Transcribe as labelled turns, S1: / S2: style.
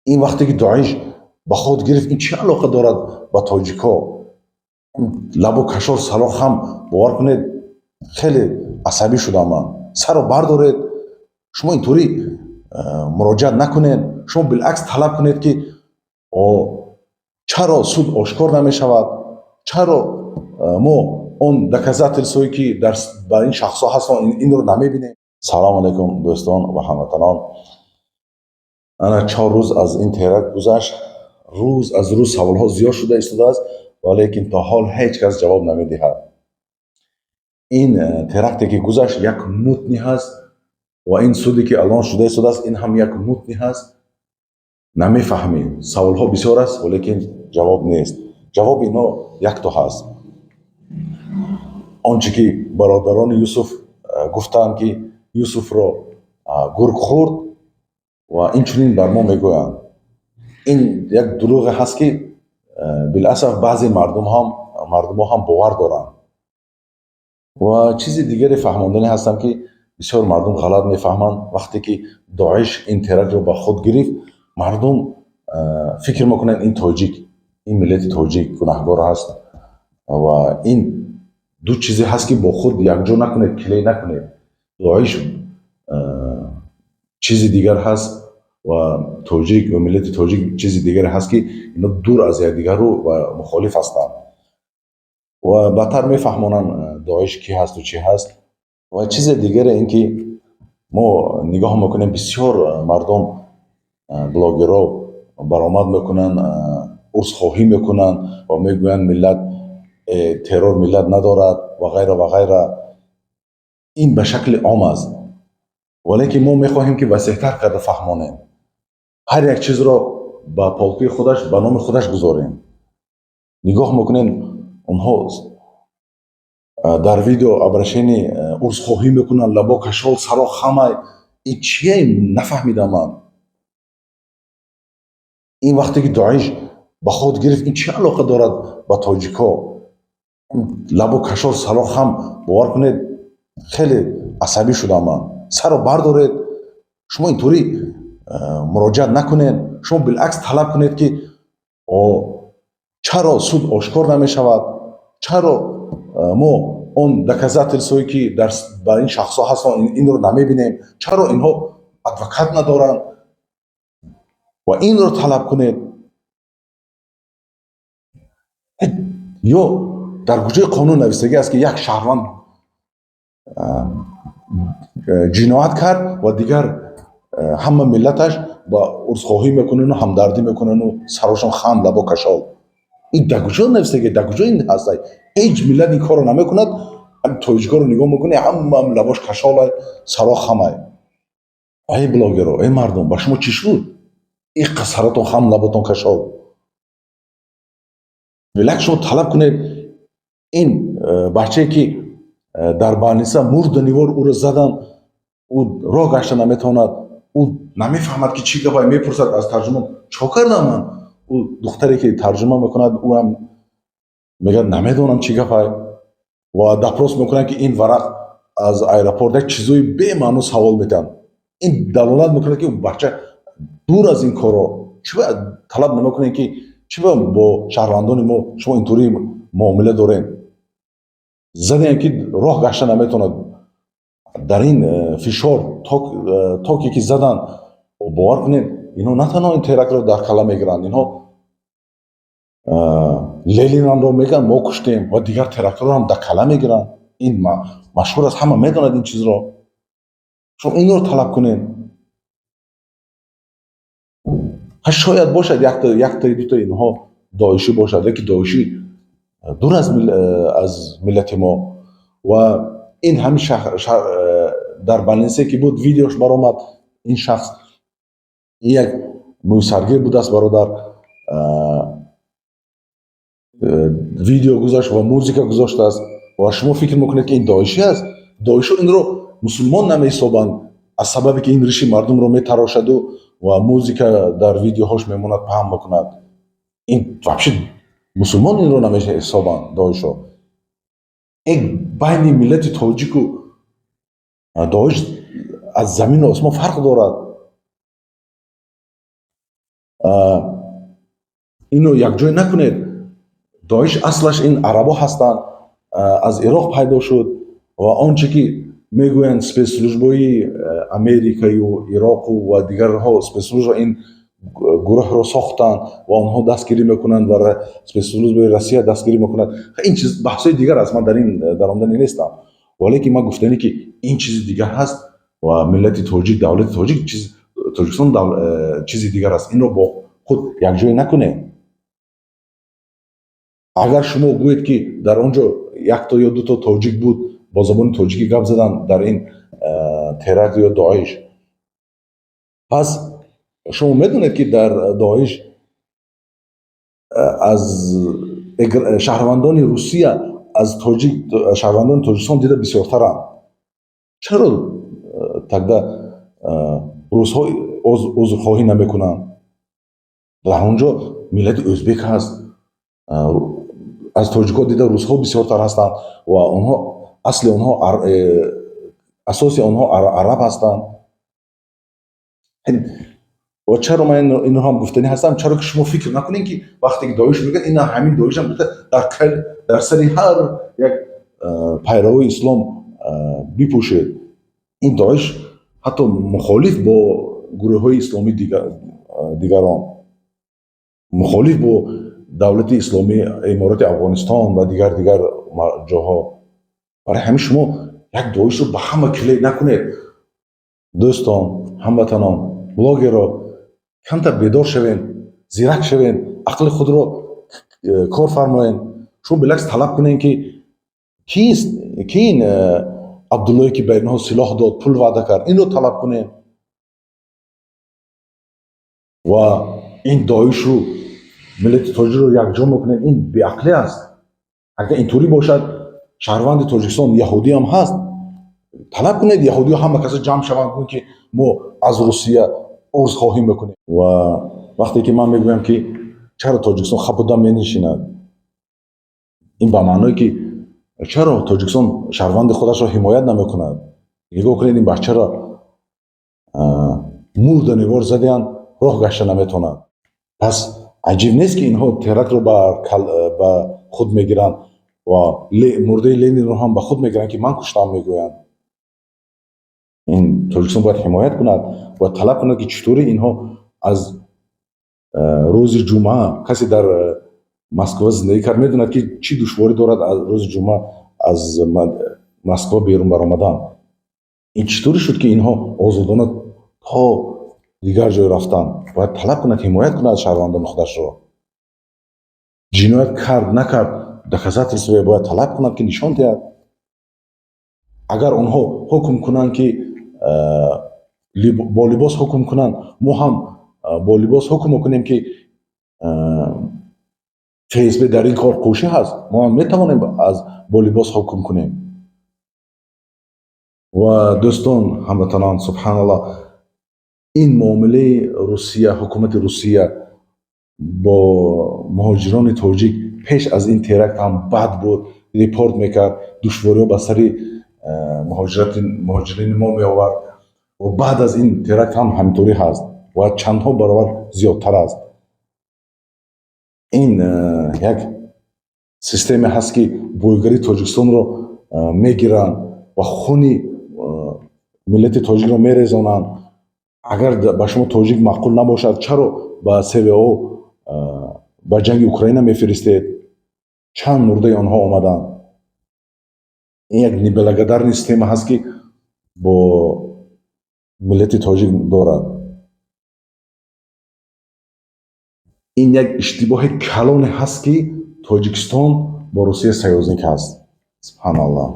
S1: Ин вақте ки Доиш ба худ гирифт, ин чӣ алоқа дорад ба тоҷикҳо? Лабу кашол, саро хам, бовар кунед, хеле асабӣ шудам ман. Саро бардоред, шумо инторӣ муроҷиат накунед, шумо билъакс талаб кунед, ки чаро суд ошкор намешавад, чаро мо он доказательствое, ки бар ин шахсҳо ҳастанд, инро намебинем. Салому алайкум, дӯстон ва ҳамватанон. Ана 4 рӯз аз ин теракт гузашт. Рӯз аз рӯз саволҳо зиёд шуда истодааст, валекин то ҳол ҳеҷ кас ҷавоб намедиҳад. Ин теракте ки гузашт, як мутни ҳаст ва ин суде ки алон шуда истодааст, ин ҳам як мутни ҳаст. Намефаҳмем, саволҳо бисёр аст, валекин ҷавоб нест. Ҷавоби ино якто ҳаст: он чӣ ки бародарони Юсуф гуфтанд, ки Юсуфро гург хӯрд, ва инчунин бар мо мегӯянд. Ин як дурӯғе ҳаст, ки биласаф баъзе мардумҳо ҳам бовар доранд. Ва чизи дигаре фаҳмонданӣ ҳастам, ки бисёр мардум ғалат мефаҳманд. Вақте ки Доиш ин терактро ба худ гирифт, мардум фикр мекунанд, ин тоҷик, ин миллати тоҷик гунаҳгор аст. Ва ин ду чизе ҳаст, ки бо худ якҷо накунед, клей накунед. Доиш чизи дигар ҳаст ва тоҷик ва миллати тоҷик чизи дигаре ҳаст, ки ино дур аз якдигару ва мухолиф ҳастанд. Ва баъдтар мефаҳмонанд, Доиш кӣ ҳасту чӣ ҳаст. Ва чизи дигаре ин ки мо нигоҳ мекунем, бисёр мардум, блогерҳо баромад мекунанд, узрхоҳӣ мекунанд ва мегӯянд, миллат террор миллат надорад ва ғайра ва ғайра. Ин ба шакли ом аст, валекин мо мехоҳем, ки васеътар карда фаҳмонем, ҳар як чизро ба полкии худаш, ба номи худаш гузорем. Нигоҳ мекунем, онҳо дар видео обращение узрхоҳӣ мекунанд, лабо кашол, саро хамай. Ин чие, нафаҳмидам ман. Ин вақте ки Доиш ба худ гирифт, ин чӣ алоқа дорад ба тоҷикҳо? Лабу кашол, саро хам, бовар кунед, хеле асабӣ шудам ман. Саро бардоред, шумо инторӣ муроҷиат накунед, шумо билъакс талаб кунед, ки чаро суд ошкор намешавад, чаро мо он доказательствое, ки бар ин шахсҳо ҳастанд, инро намебинем, чаро инҳо адвокат надоранд, ва инро талаб кунед. Ё дар куҷои қонун нависагӣ аст, ки як шаҳрванд ҷиноят кард ва дигар ҳама миллаташ ба узрхоҳӣ мекунану ҳамдардӣ мекунану сарошон хам, лабо кашол? Ин дар куҷо нависагӣ, дар куҷо ин ҳаст? Ҳеҷ миллат ин корро намекунад. Тоҷикоро нигоҳ мекунӣ, ҳамаам лабош кашолай, саро хамай. Эй блогеро, эй мардум, ба шумо чӣ шуд, иққа саратон хам, лаботон кашол? Билак шумо талаб кунед, ин бачае ки дар больница мурданивор ӯро заданд, ӯ роҳ гашта наметавонад, ӯ намефаҳмад, ки чӣ гапай, мепурсад аз тарҷумон: «Чо кардам ман?» Ӯ духтаре ки тарҷума мекунад, ӯам мегӯяд: «Намедонам, чӣ гапай». Ва допрос мекунанд, ки ин варақ аз аэропорт, як чизои бемаъно савол метиҳанд. Ин далолат мекунад, ки бача дур аз ин корро. Чӣ талаб намекунед, ки чӣ бо шаҳрвандони мо шумо инторӣ муомила дорем? Задем, ки роҳ гашта наметавонад, дар ин фишор токе ки заданд, бовар кунед, инҳо на танҳо ин терактро дар калла мегиранд, инҳо Ленинамро мегӯянд, мо куштем, ва дигар терактҳоро ҳам дар калла мегиранд. Ин машҳур аст, ҳама медонад ин чизро. Шумо инро талаб кунед. Шояд бошад якта, дута инҳо доишӣ бошад, лекин доишӣ дур аз миллати мо. Ва ин ҳамин дар больнице ки буд, видеош баромад. Ин шахс, ин як мӯйсаргир будааст, бародар, видео гузошт ва музыка гузоштааст. Ва шумо фикр мекунед, ки ин доишӣ аст? Доишо инро мусулмон намеҳисобанд, аз сабабе ки ин риши мардумро метарошаду ва музыка дар видеоҳош мемонад, паҳн мекунад. Ин вообще мусулмон инро намеҳисобанд доишо. Ин байни миллати тоҷику Доиш аз замину осмон фарқ дорад. Ино якҷой накунед. Доиш аслаш ин арабо ҳастанд, аз Ироқ пайдо шуд ва он чи ки мегӯянд спецслужбои Америкаю Ироқу ва дигарҳо спецслужба ин гурӯҳро сохтанд ва онҳо дастгирӣ мекунанд ва спецслужбаи Россия дастгирӣ мекунад. Ин чиз баҳсҳои дигар аст, ман дар ин даромадани нестам. Валекин ман гуфтанӣ ки ин чизи дигар ҳаст ва миллати тоҷик, давлати тоҷик, чиз Тоҷикистон чизи дигар аст. Инро бо худ якҷой накунед. Агар шумо гӯед ки дар он ҷо якто ё дуто тоҷик буд, бо забони тоҷикӣ гап задан дар ин теракт ё Доиш, пас шумо медонед ки дар Доиш аз шаҳрвандони Русия аз тоҷик шаҳрвандони Тоҷикистон дида бисёртаранд. Чаро тогда русҳо узрхоҳӣ намекунанд? Дар он ҷо миллати ӯзбек ҳаст, аз тоҷикҳо дида русҳо бисёртар ҳастанд ва онҳо асли онҳо асоси онҳо араб ҳастанд. Ва чаро ман инро ҳам гуфтанӣ ҳастам? Чаро ки шумо фикр накунед ки вақте ки Доиш мегӯяд, ина ҳамин Доишам дар сари ҳар як пайравои ислом бипӯшед. Ин Доиш ҳатто мухолиф бо гурӯҳҳои исломии дигарон, мухолиф бо давлати исломӣ Иморати Афғонистон ва дигар ҷоҳо. Барои ҳамин шумо як Доишро ба ҳама клей накунед. Дӯстон, ҳамватанон, блогерро камтар бедор шавем, зирак шавем, ақли худро кор фармоем. Шумо билакс талаб кунем ки кист ки ин Абдуллое ки ба инҳо силоҳ дод, пул ваъда кард, инро талаб кунем ва ин Доишу миллати тоҷикро якҷо мекунем. Ин беақлӣ аст. Агар интурӣ бошад, шаҳрванди Тоҷикистон яҳудӣ ҳам ҳаст, талаб кунед яҳудиҳо ҳама каса ҷамъ шаванд, гӯянд ки мо аз Русия узрхоҳӣ мекунем. Ва вақте ки ман мегӯям ки чаро Тоҷикистон хапуда менишинад, ин ба маъное ки чаро Тоҷикистон шаҳрванди худашро ҳимоят намекунад. Нигоҳ кунед, ин бачаро мурданивор задианд, роҳ гашта наметавонад. Пас аҷиб нест ки инҳо терактро ба худ мегиранд ва мурдаи Ленинро ҳам ба худ мегиранд ки ман куштам мегӯянд. Ин Тоҷикистон бояд ҳимоят кунад, бояд талаб кунад ки чутури инҳо аз рӯзи ҷумъа, касе дар Москва зиндагӣ кард медонад ки чӣ душворӣ дорад аз рӯзи ҷумъа аз Москва берун баромадан. Ин чутури шуд ки инҳо озодона то дигар ҷой рафтанд? Бояд талаб кунад, ҳимоят кунад шаҳрвандони худашро. Ҷиноят кард, накард, доказательство бояд талаб кунад ки нишон диҳад. Агар онҳо ҳукм кунанд ки бо либос ҳукм кунанд, мо ҳам бо либос ҳукм мекунем ки ФСБ дар ин кор қӯшӣ ҳаст, мо ҳам метавонем аз бо либос ҳукм кунем. Ва дӯстон, ҳамватанон, субҳаналлоҳ, ин муомилаи Русия, ҳукумати Русия бо муҳоҷирони тоҷик пеш аз ин теракт ҳам бад буд, депорт мекард, душвориҳо ба сари муҳоҷирини мо меовард ва баъд аз ин теракт ҳам ҳаминторӣ ҳаст ва чандҳо баробар зиёдтар аст. Ин як системе ҳаст ки бойгарии Тоҷикистонро мегиранд ва хуни миллати тоҷикро мерезонанд. Агар ба шумо тоҷик маъқул набошад, чаро ба СВО, ба ҷанги Украина мефиристед? Чанд мурдаи онҳо омаданд. Ин як неблагодарный система ҳаст ки бо миллати тоҷик дорад. Ин як иштибоҳи калоне ҳаст ки Тоҷикистон бо Русия союзник ҳаст. Субҳаналлоҳ.